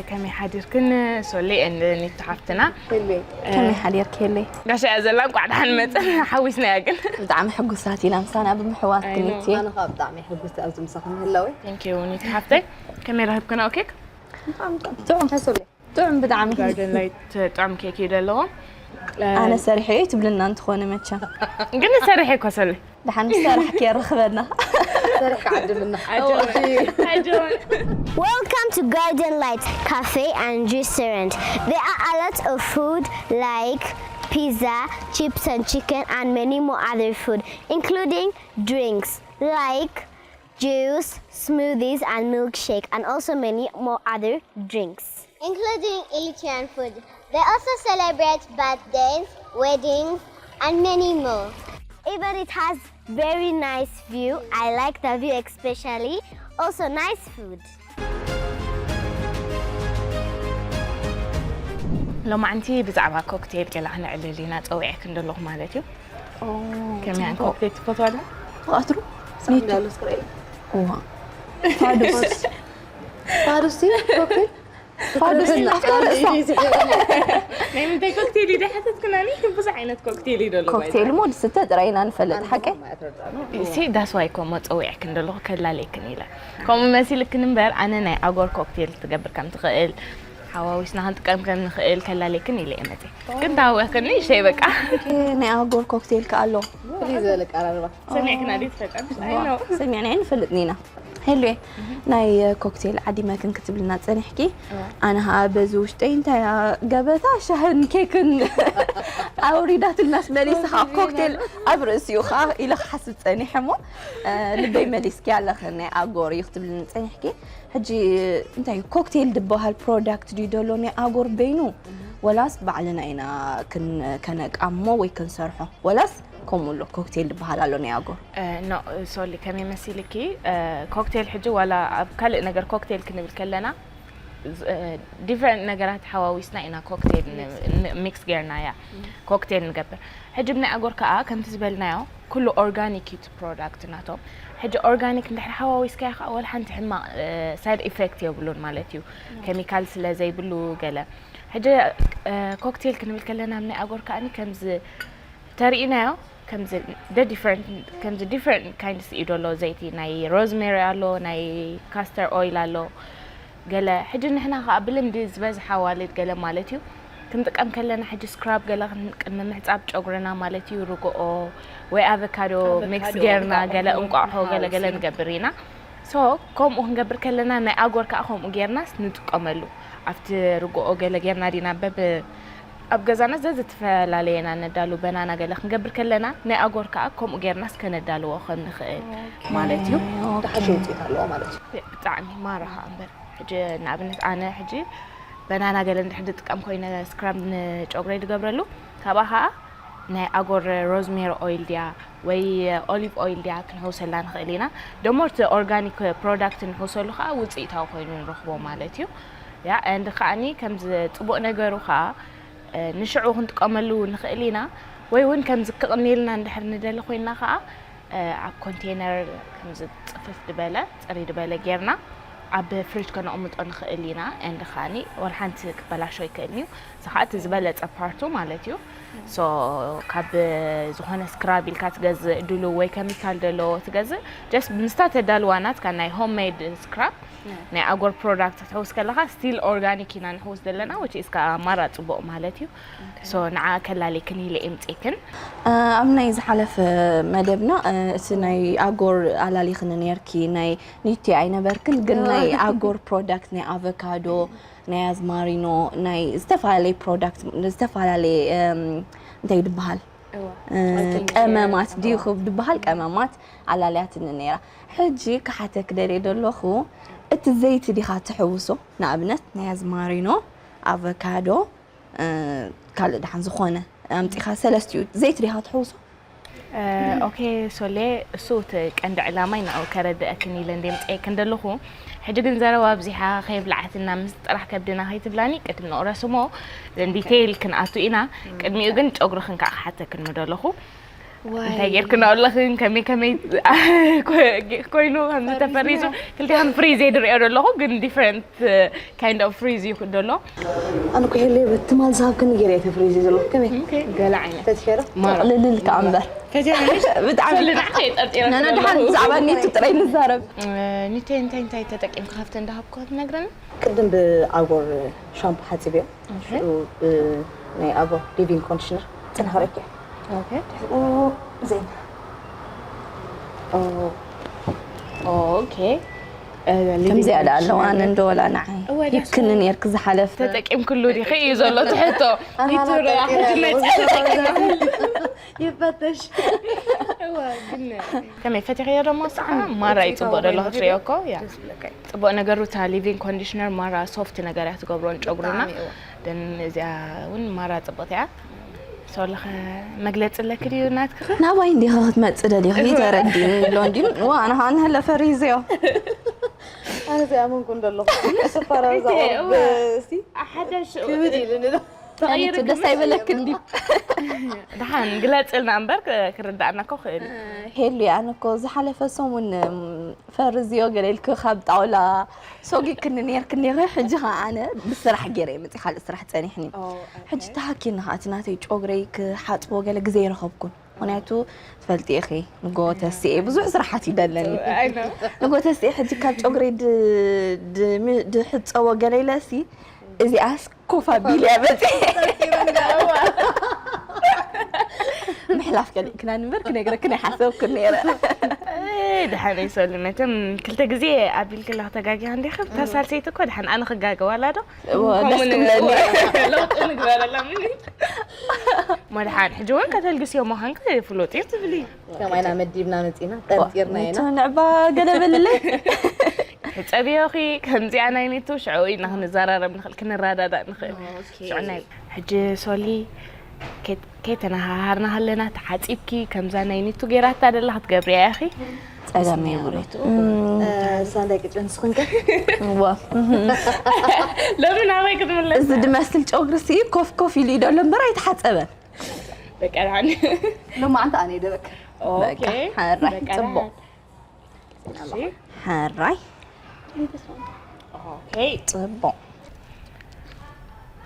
ከመይ ሓዲርክን ሶሌ and ኒቱ ሓፍትና? ከመይ ሓዲርክ ሄለይ? ጋሻ እያ ዘላ፣ እንቋዕ ደሓን መፅን። ሓዊስናያ ግን። ብጣዕሚ ሕጉሳት ኢና ምሳና ብምሕዋትክን I know። ኒቲ። ኣነ ከዓ ብጣዕሚ ሕጉስቲ ኣብዚ ምሳኹም ምህላወይ። Thank you ኒቱ ሓፍተይ። ከመይ ረኺብክና ኬክ? ጥዑም ጥዑም ብጣዕሚ። ጋርደን ላይት ጥዑም ኬክ እዩ ዘለዎ። ኣነ ሰሪሐ እየ ትብልና እንትኾነ መቸም ግን ሰሪሐ እኮ ሶሌ። ደሓን ዝሰራሕኪ የረኽበና። ሰሪሕ ክዓድምና። ኣጆን። ኣጆን። Welcome to Garden Light Cafe and Restaurant. There are a lot of food like pizza, chips and chicken and many more other food, including drinks like juice, smoothies and milkshake and also many more other drinks, including Eritrean food. They also celebrate birthdays, weddings and many more. Even it has very nice view. I like the view especially. Also nice food. ሎማዓንቲ ብዛዕባ ኮክቴል ገለ ክነዕልል ኢና ጸዊዐክን ዘለኹ ማለት እዩ። ከመይ ኮክቴል ትፈትዋ ዶ? ወትሩ እንዳሉ ስክረይ እዋ ፋዱስ ፋዱሲ ኮክቴል ፋዱስ ኣፍታ ርእሳ ናይ ምንታይ ኮክቴል እዩ ድሕተትክናኒ? ብዙሕ ዓይነት ኮክቴል እዩ ደሎ። ኮክቴል ሞ ዝስተ ጥራይ ኢና ንፈልጥ ሓቀይ። ሲ that's why ኮሞ ጸዊዐክን ዘለኹ ከላልየክን ኢለ። ከምኡ መሲልክን እምበር ኣነ ናይ ኣጎር ኮክቴል ትገብር ከም ትኽእል ሓዋዊስና ክንጥቀም ከም ንኽእል ከላልየክን ኢለ እየ መፅእ። ግን ታወክኒ ሸይ በቃ። ናይ ኣጎር ኮክቴል ከ ኣሎ። ፍልይ ዝበለ ቀራርባ። ሰሚዕክና ድዩ ትፈልጣ? ሰሚዕና ኣይንፈልጥን ኢና። ሄሉየ ናይ ኮክቴል ዓዲመክን ክትብልና ጸኒሕኪ። ኣነ ኸኣ በዚ ውሽጠይ እንታይ እያ ገበታ ሻህን ኬክን ኣውሪዳትልናስ መሊስኻ ኮክቴል ኣብ ርእሲኡ ኸኣ ኢለ ክሓስብ ጸኒሐ እሞ ልበይ መሊስኪ ኣለኽን ናይ ኣጎር እዩ ክትብልኒ ጸኒሕኪ። ሕጂ እንታይ እዩ ኮክቴል ዝበሃል ፕሮዳክት ድዩ ደሎ ናይ ኣጎር በይኑ ወላስ ባዕልና ኢና ክን- ከነቃሞ ወይ ክንሰርሖ ወላስ ከምኡ ኣሎ ኮክቴል ዝበሃል ኣሎ ናይ ኣጎር? ኖ ሶሊ ከመይ መሲልኪ ኮክቴል ሕጂ ዋላ ኣብ ካልእ ነገር ኮክቴል ክንብል ከለና ዲፍረንት ነገራት ሓዋዊስና ኢና ኮክቴል ሚክስ ጌርና እያ ኮክቴል ንገብር። ሕጂ ብናይ ኣጎር ከዓ ከምቲ ዝበልናዮ ኩሉ ኦርጋኒክ እዩ እቲ ፕሮዳክት ናቶም። ሕጂ ኦርጋኒክ እንድሕር ሓዋዊስካዮ ከዓ ወላ ሓንቲ ሕማቕ ሳይድ ኢፌክት የብሉን ማለት እዩ። ኬሚካል ስለ ዘይብሉ ገለ ሕጂ ኮክቴል ክንብል ከለና ብናይ ኣጎር ከዓኒ ከምዚ ተሪኢናዮ ከምዚ ደ ዲፍረንት ከምዚ ዲፍረንት ካይንድስ እዩ ደሎ ዘይቲ ናይ ሮዝሜሪ ኣሎ ናይ ካስተር ኦይል ኣሎ ገለ ሕጂ ንሕና ከዓ ብልምዲ ዝበዝሓ ኣዋልድ ገለ ማለት እዩ ክንጥቀም ከለና ሕጂ ስክራብ ገለ ቅድሚ ምሕፃብ ጨጉርና ማለት እዩ ርግኦ ወይ ኣቨካዶ ሚክስ ጌርና ገለ እንቋሖ ገለ ገለ ንገብር ኢና ሶ ከምኡ ክንገብር ከለና ናይ ኣጎር ከዓ ከምኡ ጌርናስ ንጥቀመሉ ኣብቲ ርግኦ ገለ ጌርና ዲና በብ ኣብ ገዛና ዘዝተፈላለየና ነዳሉ በናና ገለ ክንገብር ከለና ናይ ኣጎር ከዓ ከምኡ ጌርናስ ከነዳልዎ ከም ንኽእል ማለት እዩ። ዝሓሸ ውፅኢት ኣለዎ ማለት እዩ። ብጣዕሚ ማራ ከዓ እምበር ሕጂ ንኣብነት ኣነ ሕጂ በናና ገለ እንድሕር ዝጥቀም ኮይነ ስክራብ ንጨጉረይ ዝገብረሉ ካብኣ ከዓ ናይ ኣጎር ሮዝሜሪ ኦይል ድያ ወይ ኦሊቭ ኦይል ድያ ክንሕውሰላ ንኽእል ኢና። ደሞርቲ ኦርጋኒክ ፕሮዳክት ንሕውሰሉ ከዓ ውፅኢታዊ ኮይኑ ንረኽቦ ማለት እዩ። ያ እንዲ ከዓኒ ከምዚ ፅቡቕ ነገሩ ከዓ ንሽዑ ክንጥቀመሉ ንኽእል ኢና ወይ እውን ከምዚ ክቕንየልና እንድሕር ንደሊ ኮይንና ከዓ ኣብ ኮንቴነር ከምዚ ፅፍፍ ዝበለ ፅሪ ዝበለ ጌርና ኣብ ፍሪጅ ከነቕምጦ ንኽእል ኢና and ከዓኒ ወላ ሓንቲ ክበላሾ ይክእል እዩ እዚ ከዓ እቲ ዝበለፀ ፓርቱ ማለት እዩ so ካብ ዝኾነ ስክራብ ኢልካ ትገዝእ ድሉ ወይ ከሚካል ዘለዎ ትገዝእ just ምስታ ተዳልዋ ናትካ ናይ ሆም ሜድ ስክራብ ናይ ኣጎር ፕሮዳክት ክትሕውስ ከለኻ ስቲል ኦርጋኒክ ኢና ንሕውስ ዘለና which is ከዓ ማራ ፅቡቕ ማለት እዩ so ንዓ ከላሊክን ኢለ እምፅክን ኣብ ናይ ዝሓለፈ መደብና እቲ ናይ ኣጎር ኣላሊኽኒ ነርኪ ናይ ኒቲ ኣይነበርክን ግን ናይ ኣጎር ፕሮዳክት ናይ ኣቨካዶ ናይ ኣዝማሪኖ ናይ ዝተፈላለየ ፕሮዳክት ዝተፈላለየ እንታይ ድበሃል ቀመማት ድዩ ክብ ድበሃል ቀመማት ኣላልያትኒ ነይራ ሕጂ ክሓተክ ደልየ ደለኹ እቲ ዘይቲ ዲኻ ትሕውሶ ንኣብነት ናይ ኣዝማሪኖ ኣቨካዶ ካልእ ደሓን ዝኾነ ኣምፂኻ ሰለስቲኡ ዘይቲ ዲኻ ትሕውሶ ኦኬ ሶሌ እሱ እቲ ቀንዲ ዕላማይ ናብኡ ከረድአክን ኢለ እንደ ምፅአክን ደለኹ ሕጂ ግን ዘረባ ኣብዚሓ ከየብላዓትና ምስ ጥራሕ ከብድና ከይትብላኒ ቅድሚ ንቕረስሞ ዲቴይል ክንኣቱ ኢና ቅድሚኡ ግን ጨጉርኽን ከዓ ክሓተክን ምደለኹ እንታይ ጌርክና ኣለኽን ከመይ ከመይ ኮይኑ ከምዚ ተፈሪዙ ክልቲኣን ፍሪዝ እየ ዝሪኦ ዘለኹ፣ ግን different kind of freeze እዩ ዘሎ። ኣነ እኮ ሄለ በቲ ማል ዝሃብክኒ ገይረ እየ ተፍሪዝ ዘሎ። ከመይ ገለ ዓይነት ተትሸረ ማራ ጥቕልል ከኣ እምበር ከዚኣ ብጣዕሚ ንዓኸ የጠርጢረ ነና ድሓን ብዛዕባ ኒቱ ጥራይ ንዛረብ። ኒተ እንታይ እንታይ ተጠቂምካ ካብቲ እንዳሃብኩ ክትነግረኒ? ቅድም ብኣጎር ሻምፖ ሓፂብዮ ሽኡ ናይ ኣጎር ሊቪንግ ኮንዲሽነር ፅንሕረኪ ኦኬ ዜና ኦኬ ከምዚኣ ዳ ኣለዋ ኣነ እንዶ ወላ ንዓይ ሂብክኒ ነርክ ዝሓለፈ ተጠቂምክሉ ዲኺ እዩ ዘሎ ትሕቶ ኒቱ ርኣ ሕጂ መፅኣ ተጠቂምክሉ ይፈተሽ እዋ ግን ከመይ ፈቲኽዮ ደሞ ሰዓ ማራ ይፅቡቕ ደሎ ክትሪኦ እኮ ያ ፅቡቕ ነገሩ እታ ሊቪንግ ኮንዲሽነር ማራ ሶፍት ነገር እያ ትገብሮ ንጨጉርና ደን እዚኣ እውን ማራ ፅቡቕቲ እያ ሶለኸ መግለፂ ኣለኪ ድዩ ናትኪ ናባይ እንዲኻ ክትመፅእ ደሊኺ ተረዲኒ ኣሎ እንዲ ኣነ ከዓ ንህለ ፈሪዝዮ ኣነ ዘይኣመንኩ እንደለኹ ስፋራ ዛእስቲ ሓዳሽ ክብድ ኢልኒ ዶ ተቐይሩ ደስ ኣይበለክ እንዲ ደሓን ግለፅልና እምበር ክርዳእና እኮ ክእል ሄሉ ኣነ እኮ ዝሓለፈ ሰሙን ፈርዝዮ ገለ ኢልክ ካብ ጣውላ ሶጊክኒ ነርክኒ ኢኺ ሕጂ ኸዓ ኣነ ብስራሕ ገይረ እየ መፅእ ካልእ ስራሕ ፀኒሕኒ ሕጂ ተሃኪኒ ኸዓ እቲ ናተይ ጨጉረይ ክሓፅቦ ገለ ግዜ ይረኸብኩን ምክንያቱ ትፈልጢ ኢኺ ንጎ ተስኤ ብዙሕ ስራሓት ይደለኒ ንጎ ተስኤ ሕጂ ካብ ጨጉረይ ድሕፀቦ ገለ ኢለሲ እዚኣስ ኮፍ ኣቢለ እያ መፅእ ምሕላፍ ከሊእክና ንበር ክነግረክን ኣይሓሰብኩን ነይረ ደሓነይ ሰሉ መቸም ክልተ ግዜ ኣቢልክላ ተጋጊኻ እንዲኻ ብታ ሳልሰይቲ እኮ ደሓን ኣነ ክጋገ ዋላ ዶ ደስ ትብለኒ ለውጢ ንግበረላ ምን መድሓን ሕጂ እውን ከተልግስዮ ምዃንክ ፍሉጥ እዩ ትብሊ ከማይና መዲብና መፂና ጠርጢርና ኢና ንዕባ ገለ በልለይ ሕፀብዮኺ ከምዚኣ ናይ ኒቱ ሽዑ ኢና ክንዘራረብ ንኽእል ክንረዳዳእ ንኽእል ሽዑ ናይ ሕጂ ሶሊ ከይተናሃሃርና ሃለና ተሓፂብኪ ከምዛ ናይ ኒቱ ገይራታ ደላ ክትገብርያ ኢኺ ጸገም የብሉን ሳንዳይ ቅጭ ንስኽንከ ዋ ሎሚ ናበይ ክትምለስ እዚ ድመስል ጨጉሪ ሲ ኮፍ ኮፍ ኢሉ ይደሎ እምበር ኣይተሓፀበን በቃ ደሓን ሎማዓንቲ ኣነ ይደበክ በቃ ሓራይ ጽቡቕ እሺ ሓራይ ኦኬ ጽቡቕ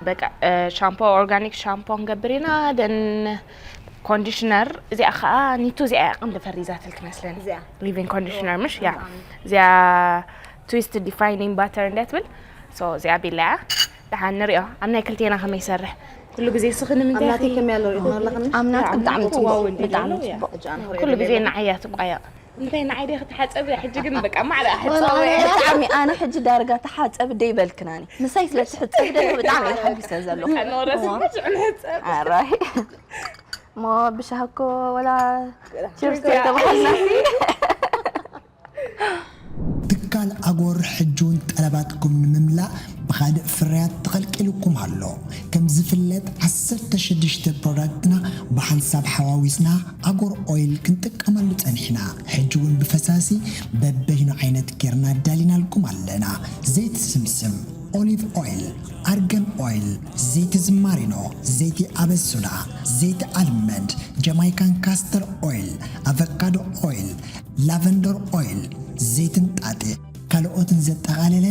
በቃ ሻምፖ ኦርጋኒክ ሻምፖ ክንገብር ኢና ደን ኮንዲሽነር እዚኣ ከዓ ኒቱ እዚኣ እያ ቀንዲ ፈሪዛትል ክመስለኒ እዚኣ። ሊቪንግ ኮንዲሽነር ምሽ ያ እዚኣ ትዊስት ዲፋይኒንግ ባተር እንድያ ትብል ሶ እዚኣ ቢላ እያ ደሓን ንሪኦ ኣብ ናይ ክልቴና ከመይ ይሰርሕ ኩሉ ግዜ ስኺ ንምንታይ ኣምላተይ ከመይ ኣሎ ሪኢኹም ኣለኽኒ ኣምናት ብጣዕሚ ዋው ጽቡቕ እንዲ ብጣዕሚ ዘሎ እያ። ጽቡቕ ሕጂ ኣነ ኩሉ ግዜ ንዓያ ትቋየቕ እንታይ ንዓይ ደ ክትሓፀብ ሕጂ ግን በቃ ማዕረ ኣሕፀወ ብጣዕሚ ኣነ ሕጂ ዳርጋ ተሓፀብ ደይበልክናኒ ምሳይ ስለ ትሕፀብ ደሎ ብጣዕሚ እየ ሓጒሰ ዘለኹ ነረስማ ሽዑ ንሕፀብ ኣራይ እሞ ብሻሂ እኮ ወላ ችርስ ተባሃልና ትካል ኣጎር ሕጂ እውን ጠለባትኩም ንምምላእ ብኻልእ ፍርያት ተኸልቂሉኩም ኣሎ። ከም ዝፍለጥ ዓሰርተ ሽዱሽተ ፕሮዳክትና ብሓንሳብ ሓዋዊስና ኣጎር ኦይል ክንጥቀመሉ ጸኒሕና። ሕጂ እውን ብፈሳሲ በበይኑ ዓይነት ጌርና ኣዳሊናልኩም ኣለና። ዘይቲ ስምስም፣ ኦሊቭ ኦይል፣ ኣርገን ኦይል፣ ዘይቲ ዝማሪኖ፣ ዘይቲ ኣበሱዳ፣ ዘይቲ ኣልመንድ፣ ጀማይካን ካስተር ኦይል፣ ኣቨካዶ ኦይል፣ ላቨንደር ኦይል፣ ዘይትን ጣጤ ካልኦትን ዘጠቓለለ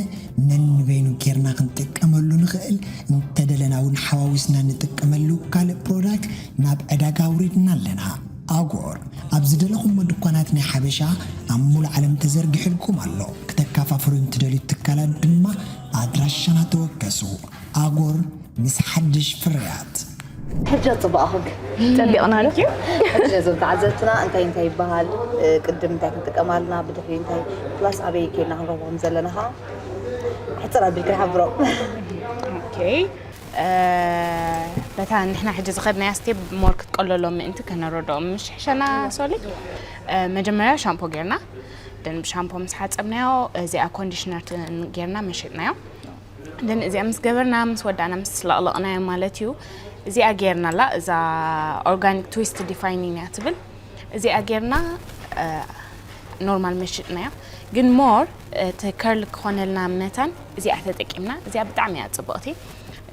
ነንበይኑ ጌርና ክንጥቀመሉ ንኽእል እንተደለና እውን ሓዋዊስና ንጥቀመሉ ካልእ ፕሮዳክት ናብ ዕዳጋ ኣውሪድና ኣለና። ኣጎር ኣብ ዝደለኹሞ ድኳናት ናይ ሓበሻ ኣብ ሙሉእ ዓለም ተዘርጊሑልኩም ኣሎ። ክተካፋፍሉ እንትደልዩ ትካላት ድማ ኣድራሻና ተወከሱ። ኣጎር ምስ ሓድሽ ፍርያት። ሕጂ ኣፅባእኹም ጸቢቕና ዶ ሕጂ ነዞም ተዓዘብትና እንታይ እንታይ ይበሃል ቅድም እንታይ ክንጥቀም ኣለና ብድሕሪ እንታይ ፕላስ ኣበይ ኬና ክንረኽቦም ዘለና ከዓ ሕፅር ኣቢልካ ይሓብሮም ኦኬ በታ ንሕና ሕጂ ዝኸድናያ ስቴፕ ሞር ክትቀለሎም ምእንቲ ከነረድኦም ምሽ ሕሸና ሶሊ መጀመርያ ሻምፖ ጌርና ደን ብሻምፖ ምስ ሓፀብናዮ እዚኣ ኮንዲሽነር ጌርና መሸጥናዮ ደን እዚኣ ምስ ገበርና ምስ ወዳእና ምስ ለቕለቕናዮ ማለት እዩ እዚኣ ጌርና ላ እዛ ኦርጋኒክ ትዊስት ዲፋይኒንግ እያ ትብል እዚኣ ጌርና ኖርማል መሽጥናዮ ግን ሞር እቲ ከርል ክኾነልና መታን እዚኣ ተጠቂምና እዚኣ ብጣዕሚ እያ ፅቡቕቲ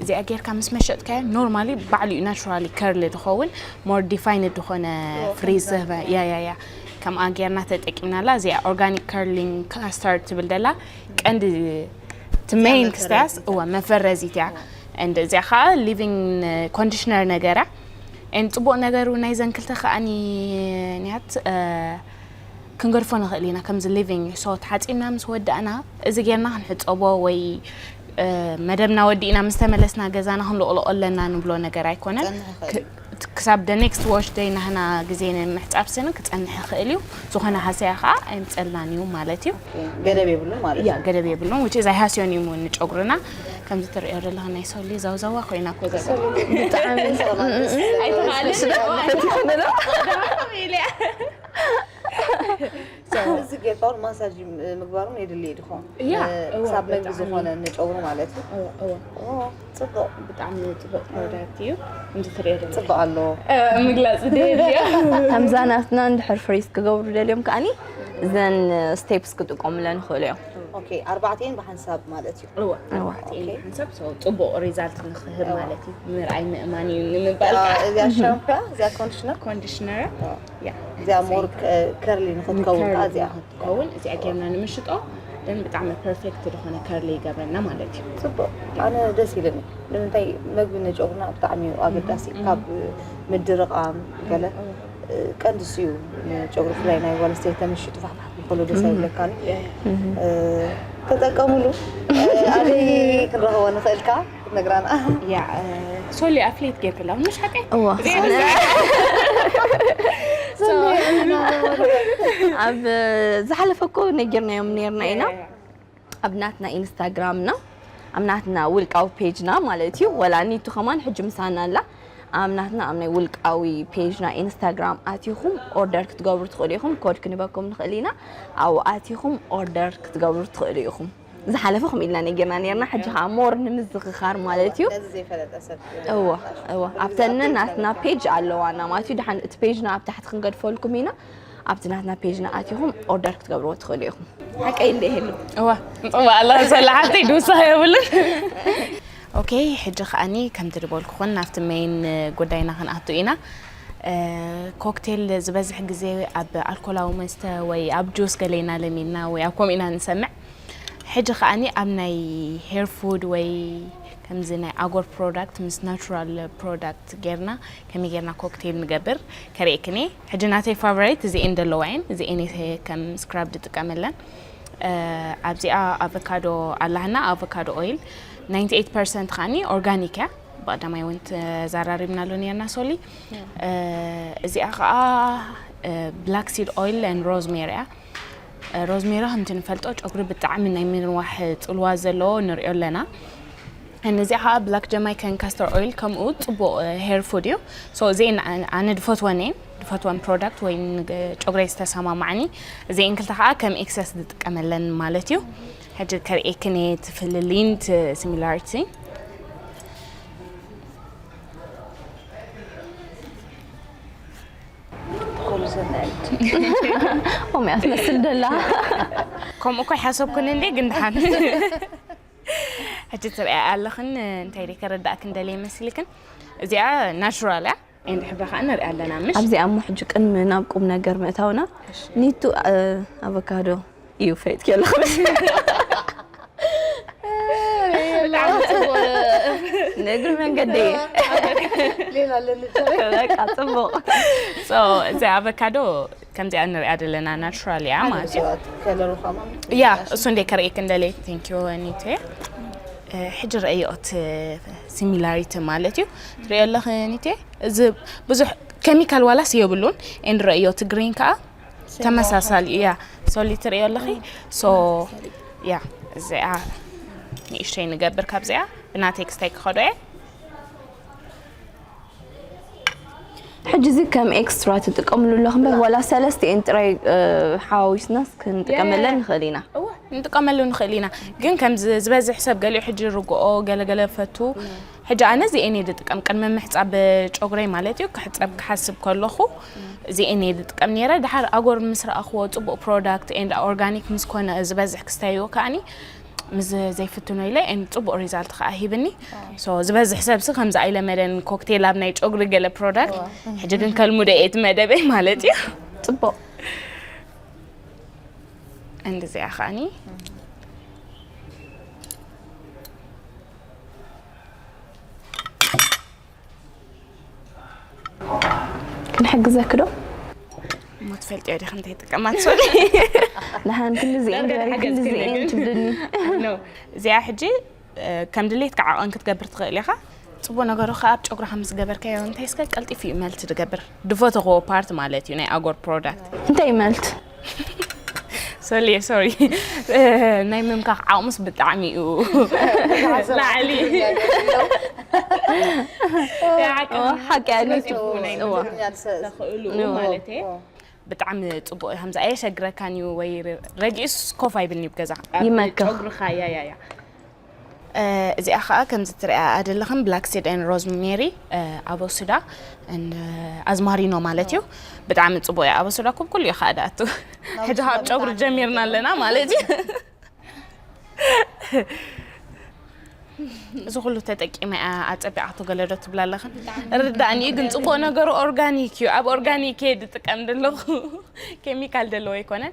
እዚኣ ጌርካ ምስ መሸጥካዮ normally ባዕሉ እዩ naturally curly ዝኸውን፣ more defined ዝኾነ ፍሪዝ ዝህበ። ያ ያ ያ ከምኣ ጌርና ተጠቂምናላ። እዚኣ organic curling castor ትብል ደላ ቀንዲ እቲ main ክስታያስ እወ መፈረዚት እያ። And እዚኣ ከዓ leave-in conditioner ነገራ። And ፅቡቅ ነገሩ ናይዘን ክልተ ከዓኒ ንያት ክንገድፎ ንኽእል ኢና ከምዚ leave-in። So ተሓፂብና ምስ ወዳእና እዚ ጌርና ክንሕፀቦ ወይ መደብና ወዲእና ምስ ተመለስና ገዛና ክንልቕልቆ ኣለና ንብሎ ነገር ኣይኮነን። ክሳብ the next wash day ናህና ግዜ ንምሕፃብ ስኒ ክፀንሕ ይኽእል እዩ። ዝኾነ ሃሰያ ከዓ ኣይምፀልናን እዩ ማለት እዩ። ገደብ የብሉን ማለት ያ ገደብ የብሉን። Which is ኣይሃስዮን እዩ እውን ንጨጉርና። ከምዚ ትሪኦ ዘለኻ ናይ ሶሊ ዛውዛዋ ኮይና ኮ ዘላ ብጣዕሚ እዚ ጌርካ እውን ማሳጅ ምግባሩን የድልየ ድኾን ያ ክሳብ መግቢ ዝኾነ ንጨጉሩ ማለት እዩ። ፅቡቅ ብጣዕሚ ፅቡቅ ፕሮዳክት እዩ። ከምዚ ትሪኦ ዘለኻ ፅቡቅ ኣለዎ። ምግላፅ ደልዮ ከምዛ ናትና እንድሕር ፍሪዝ ክገብሩ ደልዮም ከዓኒ እዘን ስቴፕስ ክጥቀሙለን ይኽእሉ እዮም። ኦኬ ኣርባዕቲኤን ብሓንሳብ ማለት እዩ። እወ ኣርባዕቲኤን ሓንሳብ ሰው ፅቡቅ ሪዛልት ንክህብ ማለት እዩ። ምርኣይ ምእማን እዩ ንምባል እዚኣ ሻምፖ እዚኣ ኮንዲሽነር ኮንዲሽነር ያ እዚኣ ሞር ከርሊ ንክትከውን ከዓ እዚኣ ትኸውን እዚኣ ጌርና ንምሽጦ ደን ብጣዕሚ ፐርፌክት ዝኾነ ከርሊ ይገብረና ማለት እዩ። ፅቡቅ ኣነ ደስ ኢለኒ። ንምንታይ መግቢ ንጨጉርና ብጣዕሚ እዩ ኣገዳሲ ካብ ምድርቃም ገለ ቀንዲ እሱ እዩ። ንጨጉሪ ብፍላይ ናይ ጓል ኣንስተይቲ ተመሽጡ ፋሕፋሕ ከሎ ደስ ኣይብለካን እዩ። ተጠቀሙሉ። ኣበይ ክንረኽቦ ንኽእል ከኣ ክትነግራና። ያ ሶሊ ኣፍሌት ጌርክላ ምሽ ሓቀይ እዋ ኣብ ዝሓለፈ እኮ ነጊርናዮም ነርና ኢና ኣብ ናትና ኢንስታግራምና ኣብ ናትና ውልቃዊ ፔጅና ማለት እዩ። ወላ ኒቱ ከማን ሕጂ ምሳና ኣላ። ኣብ ናትና ኣብ ናይ ውልቃዊ ፔጅና ኢንስታግራም ኣቲኹም ኦርደር ክትገብሩ ትኽእሉ ኢኹም። ኮድ ክንበኩም ንኽእል ኢና። ኣብኡ ኣቲኹም ኦርደር ክትገብሩ ትኽእሉ ኢኹም። ዝሓለፈ ከምኡ ኢልና ነጊርና ነርና። ሕጂ ከዓ ሞር ንምዝኽኻር ማለት እዩ። ነዚ ዘይፈለጠ ሰብ እወ እወ ኣብተን ናትና ፔጅ ኣለዋና ማለት እዩ። ድሓን እቲ ፔጅና ኣብ ታሕቲ ክንገድፈልኩም ኢና። ኣብቲ ናትና ፔጅና ኣቲኹም ኦርደር ክትገብርዎ ትኽእሉ ኢኹም። ሓቀይ እንደ ይህሉ እዋ ጽቡቅ ኣላ ሰላሓተይ ድውሳኽ የብሉን። ኦኬ ሕጂ ከዓኒ ከምቲ ዝበልኩኹን ናብቲ ሜይን ጉዳይና ክንኣቱ ኢና። ኮክቴል ዝበዝሕ ግዜ ኣብ ኣልኮላዊ መስተ ወይ ኣብ ጁስ ገሌና ለሚድና ወይ ኣብ ከምኡ ኢና ንሰምዕ። ሕጂ ከዓኒ ኣብ ናይ ሄር ፉድ ወይ ከምዚ ናይ ኣጎር ፕሮዳክት ምስ ናቹራል ፕሮዳክት ጌርና ከመይ ጌርና ኮክቴል ንገብር ከርእየክን እየ። ሕጂ ናተይ ፋቨራይት እዚኤን ዘለዋ እየን። እዚኤን እየ ከም ስክራብ ዝጥቀመለን። ኣብዚኣ ኣቨካዶ ኣላህና ኣቨካዶ ኦይል ናይንቲ ኤይት ፐርሰንት ከዓኒ ኦርጋኒክ እያ። ብቐዳማይ እውን ተዘራሪብናሉ ነርና ሶሊ። እዚኣ ከዓ ብላክ ሲድ ኦይል ን ሮዝሜሪ እያ። ሮዝሜሪ ከምቲ ንፈልጦ ጨጉሪ ብጣዕሚ ናይ ምንዋሕ ፅልዋ ዘለዎ ንሪኦ ኣለና። እዚኣ ከዓ ብላክ ጀማይካን ካስተር ኦይል ከምኡ ፅቡቅ ሄር ፉድ እዩ። ሶ እዚኤን ኣነ ድፈትወን እየን ድፈትወን ፕሮዳክት ወይ ጨጉረይ ዝተሰማማዕኒ እዚኤን ክልተ ከዓ ከም ኤክሰስ ዝጥቀመለን ማለት እዩ። ሕጂ ከርእየክን እየ እቲ ፍልልይን እቲ ሲሚላሪቲ። ኦም እያ ትመስል ደላ ከምኡ እኮ ይሓሰብኩን እንዴ ግን ድሓን ሕጂ ትሪኣ ኣለኽን እንታይ ደይ ከረዳእክን ደልየ መሲልክን። እዚኣ ናቹራል እያ። ኤንድ ሕብራ ከዓ ንሪኣ ኣለና ምሽ ኣብዚኣ እሞ ሕጂ ቅድሚ ናብ ቁም ነገር ምእታውና ኒቱ ኣቮካዶ እዩ ፈይጥኪ ኣለኹ ብጣዕሚ ጽቡቅ ንእግሪ መንገዲ ሌላ ኣለኒ በቃ ጽቡቅ So እዚ ኣቮካዶ ከምዚኣ ንሪኣ ዘለና ናቹራል እያ ማለት እዩ። ከለሩ ከማ ያ እሱ እንደ ከርእየክ እንደለ ቴንኪዩ ኒቴ። ሕጂ ረእዮ እቲ ሲሚላሪቲ ማለት እዩ ትሪኦ ኣለኽ ኒቴ። እዚ ብዙሕ ኬሚካል ዋላስ የብሉን። ኤንድ ረእዮ እቲ ግሪን ከዓ ተመሳሳሊ እዩ። ያ ሶሊ ትሪኦ ኣለኺ። ሶ ያ እዚኣ ንእሽተይ ንገብር ካብዚኣ ብናተይ ክስታይ ክኸዶ እየ። ሕጂ እዚ ከም ኤክስትራ ትጥቀምሉ ኣለኹም በር ዋላ ሰለስቲኤን ጥራይ ሓዋዊስናስ ክንጥቀመለን ንኽእል ኢና። እወ ንጥቀመሉ ንኽእል ኢና። ግን ከም ዝበዝሕ ሰብ ገሊኡ ሕጂ ርግኦ ገለገለ ፈቱ። ሕጂ ኣነ እዚኤን እየ ዝጥቀም ቅድሚ ምሕፃብ ጨጉረይ ማለት እዩ። ክሕፀብ ክሓስብ ከለኹ እዚኤን እየ ዝጥቀም ነይረ። ድሓር ኣጎር ምስ ረኣኽዎ ፅቡቅ ፕሮዳክት ኤንድ ኦርጋኒክ ምስ ኮነ ዝበዝሕ ክስተይዎ ከዓኒ ምስ ዘይፍትኖ ኢለ፣ and ጽቡቕ ሪዛልት ከኣ ሂብኒ። So ዝበዝሕ ሰብሲ ከምዚ ኣይለመደን፣ ኮክቴል ኣብ ናይ ጨጉሪ ገለ ፕሮዳክት። ሕጂ ግን ከልሙደ እየ እቲ መደበይ ማለት እዩ። ጽቡቕ። And እዚኣ ከኣኒ ክንሕግዘኪ ዶ? እሞ ትፈልጥዮ ዲኺ እንታይ ይጥቀማት ሶሊ? ደሓን ክንድዚ እየን ዳርጋ ግበሪ፣ ሓገዝ ክንድዚ እየን ክንብል። ትብልኒ። No፣ እዚኣ ሕጂ እ፣ ከም ድሌትካ ዓቐን ክትገብር ትኽእል ኢኻ። ጽቡቕ ነገሩ ከኣ ኣብ ጨጉርኻ ምስ ገበርካዮ እንታይ እስከ ቀልጢፉ እዩ መልት ዝገብር። ድፈተኽዎ ፓርት ማለት እዩ ናይ ኣጎር ፕሮዳክት። እንታይ መልት? ሶሊ ሶሪ፣ ናይ ምምካኽ ዓቕሙስ ብጣዕሚ እዩ ላዕሊ። ሓቂ ኣሊቱ። ናይ እዋ። ተኽእሉ ማለት እዩ። ብጣዕሚ ጽቡቕ እዩ። ከምዚ ኣየሸግረካን እዩ ወይ ረጊኡስ ኮፍ ኣይብልኒ ብገዛ። ኣብ ይመክኽ። ጨጉርኻ ያ ያ ያ። እ፣ እዚኣ ኸኣ ከምዚ ትሪኣ ኣለኽን ብላክ ሲድ ኤን ሮዝሜሪ፣ እ፣ ኣበሱዳ and ኣዝማሪኖ ማለት እዩ። ብጣዕሚ ጽቡቕ እዩ። ኣበሱዳ ኩብ ኩሉ እዩ ኸኣ ድኣቱ። ሕጂ ካብ ጨጉሪ ጀሚርና ኣለና ማለት እዩ። እዚ ኩሉ ተጠቂመ እያ ኣጸቢቓቶ ገለ ዶ ትብላ ኣለኽን? ርዳእኒ እዩ፣ ግን ጽቡቕ ነገሩ ኦርጋኒክ እዩ። ኣብ ኦርጋኒክ እየ ዝጥቀም ዘለኹ። ኬሚካል ዘለዎ ኣይኮነን።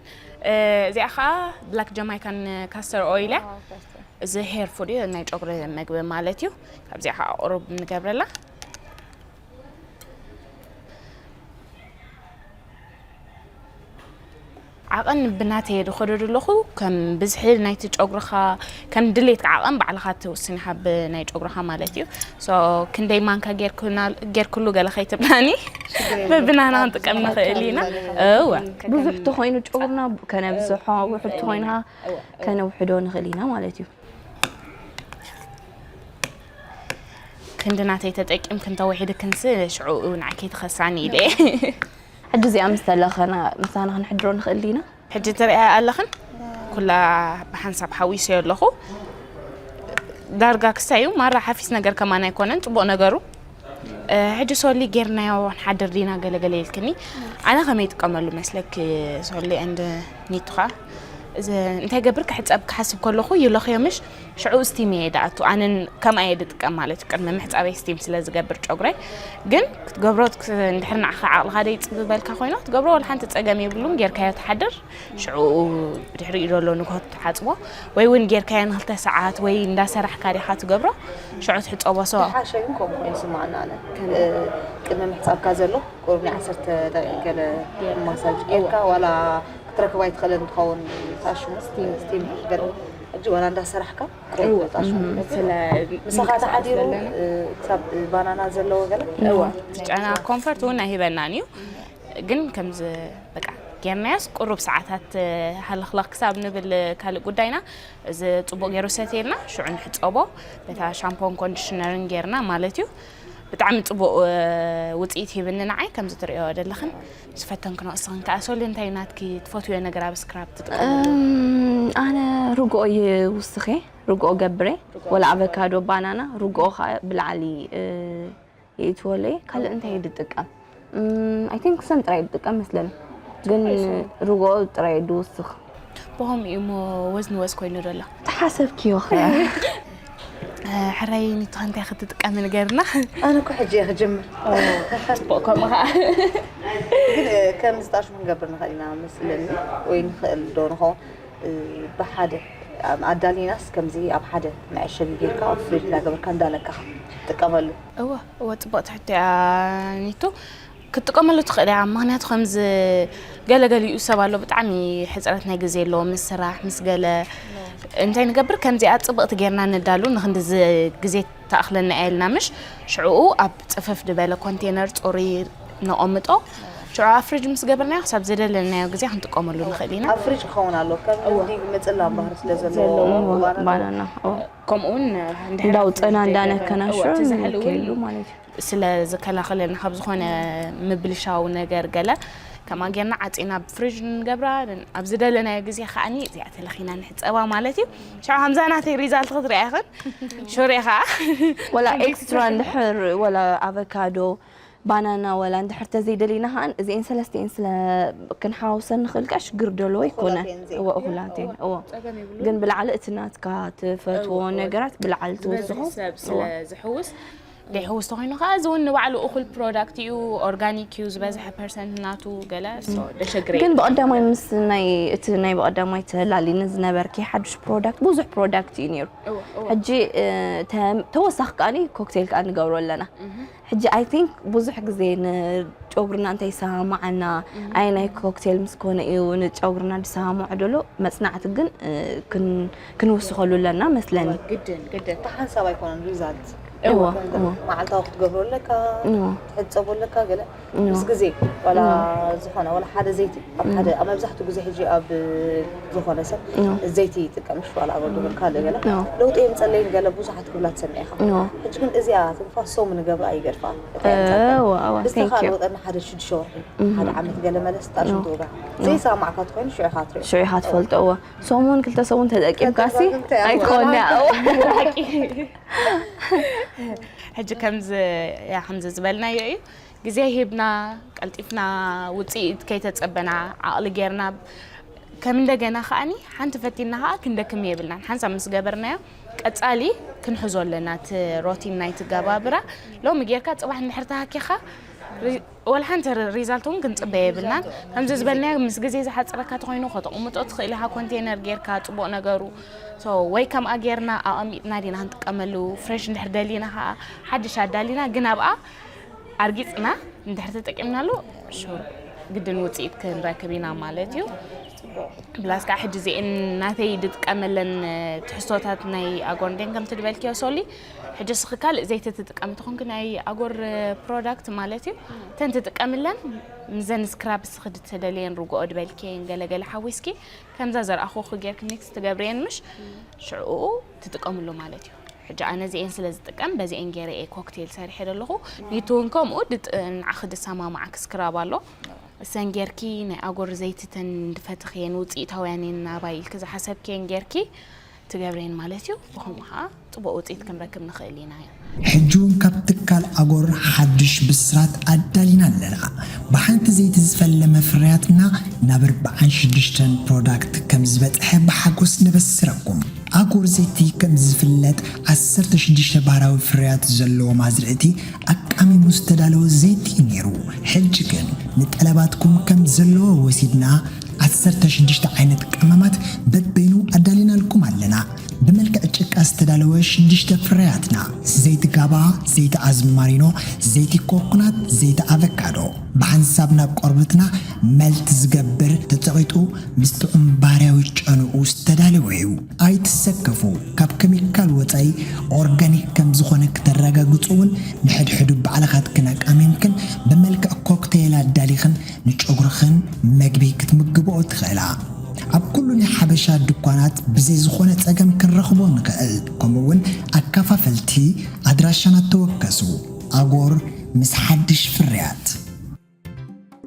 እ፣ እዚኣ ኸኣ ብላክ ጃማይካን ካስተር ኦይል እያ። እዚ ሄር ፉድ እዩ፣ ናይ ጨጉሪ መግቢ ማለት እዩ። ካብዚኣ ከዓ ቁሩብ ንገብረላ። ዓቐን ብናተይ እየ ዝኸዶ ዘለኹ። ከም ብዝሒ ናይቲ ጨጉርኻ፣ ከም ድሌትካ ዓቐን ባዕልኻ ትውስን ኢኻ ብናይ ጨጉርኻ ማለት እዩ። So ክንደይ ማንካ ጌርኩና-፣ ጌርኩሉ ገለ ከይትብላኒ፣ በብናና ክንጥቀም ንኽእል ኢና። እወ። ብዙሕ ተኾይኑ ጨጉርና ከነብዝሖ፣ ውሑድ ተኾይንካ ከነውሕዶ ንኽእል ኢና ማለት እዩ። ክንዲ ናተይ ተጠቂምክን ተወሒድክንስ ሽዑ ንዓኪ ትኸሳኒ ኢለ። ሕጂ እዚኣ ምስ ተለኸና ምሳና ክንሕድሮ ንኽእል ዲና? ሕጂ ትሪኣ ኣለኽን ኩላ ብሓንሳብ ሓዊሰዮ ኣለኹ። ዳርጋ ክሳዩ ማራ ሓፊስ ነገር ከማን ኣይኮነን፣ ጽቡቕ ነገሩ። እ፣ ሕጂ ሶሊ ጌርናዮ ንሓድር ዲና ገለገለ ኢልክኒ። ኣነ ከመይ ይጥቀመሉ መስለኪ ሶሊ and ኒቱኻ? እዚ እንታይ ገብር ክሕጸብ ክሓስብ ከለኹ ይለኽዮ ምሽ ሽዑ ስቲም እየ ድኣቱ። ኣነን ከምኣ እየ ድጥቀም ማለት እዩ። ቅድሚ ምሕጻበይ ስቲም ስለ ዝገብር ጨጉረይ። ግን ክትገብሮ ትክ-፣ እንድሕር ንዓኻ ዓቕልኻ ደይጽብበልካ ኮይኑ ክትገብሮ ወላ ሓንቲ ጸገም የብሉን። ጌርካዮ ትሓድር፣ ሽዑ ብድሕሪኡ ዘሎ ንግሆ ትሓጽቦ። ወይ እውን ጌርካዮ ንክልተ ሰዓት ወይ እንዳሰራሕካ ዲኻ ትገብሮ፣ ሽዑ ትሕጸቦ። So ሓሸ ግን ከምኡ ኮይኑ ይስማዓና። ኣነ እ፣ ቅድሚ ምሕጻብካ ዘሎ ቁሩብ ናይ ዓሰርተ ደቂቕ ገለ ማሳጅ ጌርካ ዋላ ክትረክባ ኣይትኽእልን እንትኸውን፣ ታሽሙ ስቲም ገለ ሕጂ ዋላ እንዳሰራሕካ ቁሩብ ታሽሙ። ምሳኻ ተሓዲሩ እ፣ ክሳብ ባናና ዘለዎ ገለ እወ፣ እቲ ጨና ኮንፈርት እውን ኣይህበናን እዩ። ግን ከምዚ በቃ ጌርናዮስ ቁሩብ ሰዓታት ሃለኽለኽ ክሳብ ንብል ካልእ ጉዳይና፣ እዚ ጽቡቕ ገይሩ ሰትየልና ሽዑ ንሕጸቦ በታ ሻምፖን ኮንዲሽነርን ጌርና ማለት እዩ። ብጣዕሚ ጽቡቕ እ፣ ውጽኢት ሂብኒ ንዓይ። ከምዚ ትርእዮ ዘለኽን ዝፈተንክኖ እስኽን ከኣ ሶሊ እንታይ ናትኪ ትፈትውዮ ነገር ኣብ ስክራብ ትጥቀምሉ? እም፣ ኣነ ርግኦ ይውስኽ እየ፣ ርግኦ ገብረ፣ ወላ ኣቨካዶ፣ ባናና፣ ርግኦ ከዓ ብላዕሊ እ፣ የእትወሉ እየ። ካልእ እንታይ እየ ዝጥቀም? እም፣ I think ሰም ጥራይ እየ ዝጥቀም መስለኒ፣ ግን ርግኦ ጥራይ እየ ዝውስኽ። ብኸምኡ እዩ እሞ ወዝ ንወዝ ኮይኑ ዘሎ። ተሓሰብክዮ ኸ? እ፣ ሕራይ ኒቱ እንታይ ክትጥቀሚ ንገርና? ኣነ እኮ ሕጂ እየ ክጅምር። ጽቡቕ ከምኡ ኸዓ። ግን እ፣ ከም ዝጣሽ ክንገብር ንኽእል ኢና መስለኒ፣ ወይ ንኽእል ዶ ንኸውን እ፣ ብሓደ ኣም-፣ ኣዳሊናስ ከምዚ ኣብ ሓደ መዐሸጊ ጌርካ ኣብ ፍሪጅ እንዳገበርካ እንዳለካኻ ትጥቀመሉ። እወ፣ እወ፣ ጽቡቕ ትሕቶ እያ ኒቱ። ክትጥቀመሉ ትኽእል እያ። ምኽንያቱ ከምዚ ገለገሊኡ ሰብ ኣሎ ብጣዕሚ ሕጽረት ናይ ግዜ ኣለዎ ምስ ስራሕ ምስ ገለ። እንታይ ንገብር ከምዚኣ ጽብቕቲ ጌርና ነዳሉ ንኽንድዚ ግዜ ተኣኽለና እያ ኢልና ምሽ ሽዕኡ ኣብ ጽፍፍ ዝበለ ኮንቴነር ጽሩይ ነቐምጦ። ሽዑ ኣብ ፍሪጅ ምስ ገበርናዮ ክሳብ ዝደለናዮ ግዜ ክንጥቀመሉ ንኽእል ኢና። ኣብ ፍሪጅ ክኸውን ኣሎ ከም ልምዲ ምጽላም ባህሪ ስለ ዘለዎ ባናና ባናና። ኦ። ከምኡ እውን እንድሕር እንዳውፅእና እንዳነከና እወ፣ ሽዑ እቲ ዝሕል እውን ንከይሉ ማለት እዩ። ስለ ዝከላኸለልና ካብ ዝኾነ ምብልሻው ነገር ገለ ከማ ጌርና ዓፂና ኣብ ፍሪጅ ንገብራ። ኣብ ዝደለናዮ ግዜ ከዓኒ እዚኣ ተለኺና ንሕፀባ ማለት እዩ። ሽዑ ከምዛ ናተይ ሪዛልት ክትሪኣ ይኽእል ሹር ኢኻ። ወላ ኤክስትራ እንድሕር ወላ ኣቨካዶ ባናና ወላ እንድሕር ተዘይደሊና ከኣ እዚኤን ሰለስቲኤን ስለ ክንሓውሰን ንኽእል ከኣ ሽግር ደለዎ ኣይኮነ። እኹላት እየን እዚኤን። እወ እኹላት እየን። እወ ጸገም የብሉ። ግን ብልዓሊ እቲ ናትካ ትፈትዎ እወ። ነገራት ብልዓሊ ዝበዝሕ ትወስኹ። ሰብ ስለ ዝሕውስ ደይሕውስ ተኮይኑ ከዓ እዚ እውን ንባዕሉ እኩል ፕሮዳክት እዩ፣ ኦርጋኒክ እዩ፣ ዝበዝሐ ፐርሰንት ናቱ ገለ ደሸግር ግን ብቐዳማይ ምስ ናይ እቲ ናይ ብቐዳማይ ተላሊኒ ዝነበርኪ ሓዱሽ ፕሮዳክት ብዙሕ ፕሮዳክት እዩ ነይሩ። ሕጂ እ፣ ተ- ተወሳኺ ከኣኒ ኮክቴል ከኣ ንገብሮ ኣለና። ሕጂ ኣይ ቲንክ ብዙሕ ግዜ ንጨጉርና እንታይ ይሰማማዓና ኣይ ናይ ኮክቴል ምስ ኮነ እዩ ንጨጉርና ዝሰማማዖ ደሎ መጽናዕቲ ግን እ፣ ክን- ክንውስኸሉ ኣለና መስለኒ። ግድን ግድን። ሓንሳብ ኣይኮነን ሪዛልት እዎ እዎ መዓልታዊ ክትገብሮ ኣለካ እዎ ትሕፀቦ ኣለካ ገለ ምስ ግዜ ዋላ ዝኾነ ዋላ ሓደ ዘይቲ ኣብ ሓደ ኣብ መብዛሕትኡ ግዜ ሕጂ ኣብ ዝኾነ ሰብ ዘይቲ ይጥቀም ሽዋላ ኣበሉ ካልእ ገለ ለውጢ የምፀለይን ገለ ብዙሓት ክብላ ትሰምዕ ኢኻ። ሕጂ ግን እዚኣ ትንፋሶም ንገብራ ይገድፋ እዎ እዎ ብዝተኻለ thank you ወጠና ሓደ ሽዱሽተ ወርሒ ሓደ ዓመት ገለ መለስ ጣሽን ትወጋ ዘይሰማዕካ ትኮይኑ ሽዑ ኢኻ ትሪኦ ሽዑ ኢኻ ትፈልጦ እዎ ሰሙን ክልተ ሰሙን ተጠቂምካሲ ኣይትኾነ እዎ ሕጂ ከምዚ ያ ከምዚ ዝበልናዮ እዩ ግዜ ሂብና ቀልጢፍና ውፅኢት ከይተፀበና ዓቕሊ ጌርና ከም እንደገና ከዓኒ ሓንቲ ፈቲና ከዓ ክንደክም የብልናን ሓንሳብ ምስ ገበርናዮ ቀፃሊ ክንሕዞ ኣለና እቲ ሮቲን ናይቲ ገባብራ ሎሚ ጌርካ ፅባሕ እንድሕር ተሃኪኻ ወላ ሓንቲ ሪዛልት እውን ክንፅበ የብልናን ከምዚ ዝበልናዮ ምስ ግዜ ዝሓፅረካ ተኮይኑ ከተቕምጦ ትኽእል ኢኻ ኮንቴነር ጌርካ ፅቡቅ ነገሩ ወይ ከምኣ ጌርና ኣቐሚጥና ዲና ክንጥቀመሉ ፍሬሽ እንድሕር ደሊና ከዓ ሓድሽ ኣዳሊና ግን ኣብኣ ኣርጊፅና እንድሕር ተጠቂምናሉ ሹር ግድን ውፅኢት ክንረክብ ኢና ማለት እዩ ብላስ ከዓ ሕጂ እዚኤን ናተይ ድጥቀመለን ትሕዝቶታት ናይ ኣጎር እንዴን ከምቲ ድበልክዮ ሶሊ ሕጂ ስኺ ካልእ ዘይቲ ትጥቀም ተኾንክ ናይ ኣጎር ፕሮዳክት ማለት እዩ እተን ትጥቀምለን ምዘን ስክራብ ስኺ ድተደልየን ርግኦ ድበልክየን ገለገለ ሓዊስኪ ከምዛ ዘርኣኹኺ ጌርክ ሚክስ ትገብርየን ምሽ ሽዕኡ ትጥቀምሉ ማለት እዩ ሕጂ ኣነ እዚኤን ስለ ዝጥቀም በዚኤን ገይረ እየ ኮክቴል ሰሪሐ ዘለኹ ኒቱ እውን ከምኡ ንዓኺ ድሰማማዓኪ ስክራብ ኣሎ እሰን ጌርኪ ናይ ኣጎር ዘይትተን ድፈትኽየን ውፅኢታውያን እየን ናባይ ኢልኪ ዝሓሰብክየን ጌርኪ ትገብርየን ማለት እዩ ብኸምኡ ከዓ ፅቡቅ ውፅኢት ክንረክብ ንኽእል ኢና እዩ ሕጂ እውን ካብ ትካል ኣጎር ሓድሽ ብስራት ኣዳሊና ኣለና። ብሓንቲ ዘይቲ ዝፈለመ ፍርያትና ናብ ኣርብዓን ሽዱሽተን ፕሮዳክት ከም ዝበፅሐ ብሓጎስ ነበስረኩም። ኣጎር ዘይቲ ከም ዝፍለጥ ዓሰርተ ሽዱሽተ ባህራዊ ፍርያት ዘለዎ ማዝርእቲ ኣቃሚሙ ዝተዳለወ ዘይቲ እዩ ነይሩ። ሕጂ ግን ንጠለባትኩም ከም ዘለዎ ወሲድና ዓሰርተ ሽዱሽተ ዓይነት ቀመማት በበይኑ ኣዳሊናልኩም ኣለና። ብመልክዕ ጭቃ ዝተዳለወ ሽዱሽተ ፍርያትና፣ ዘይቲ ጋባ፣ ዘይቲ ኣዝማሪኖ፣ ዘይቲ ኮኮናት፣ ዘይቲ ኣቨካዶ፣ ብሓንሳብ ናብ ቆርበትና መልት ዝገብር ተጸቒጡ ምስ ጥዑም ባህርያዊ ጨንኡ ዝተዳለወ እዩ። ኣይትሰከፉ፣ ካብ ኬሚካል ወጻኢ ኦርጋኒክ ከም ዝኾነ ክተረጋግጹ እውን ንሕድሕዱ ባዕልኻትክን ኣቃሚምክን ብመልክዕ ኮክቴል ኣዳሊኽን ንጨጉርኽን መግቢ ክትምግብኦ ትኽእላ። ኣብ ኩሉ ናይ ሓበሻ ድኳናት ብዘይ ዝኾነ ጸገም ክንረኽቦ ንኽእል። ከምኡ እውን ኣከፋፈልቲ ኣድራሻና ተወከሱ። ኣጎር ምስ ሓድሽ ፍርያት።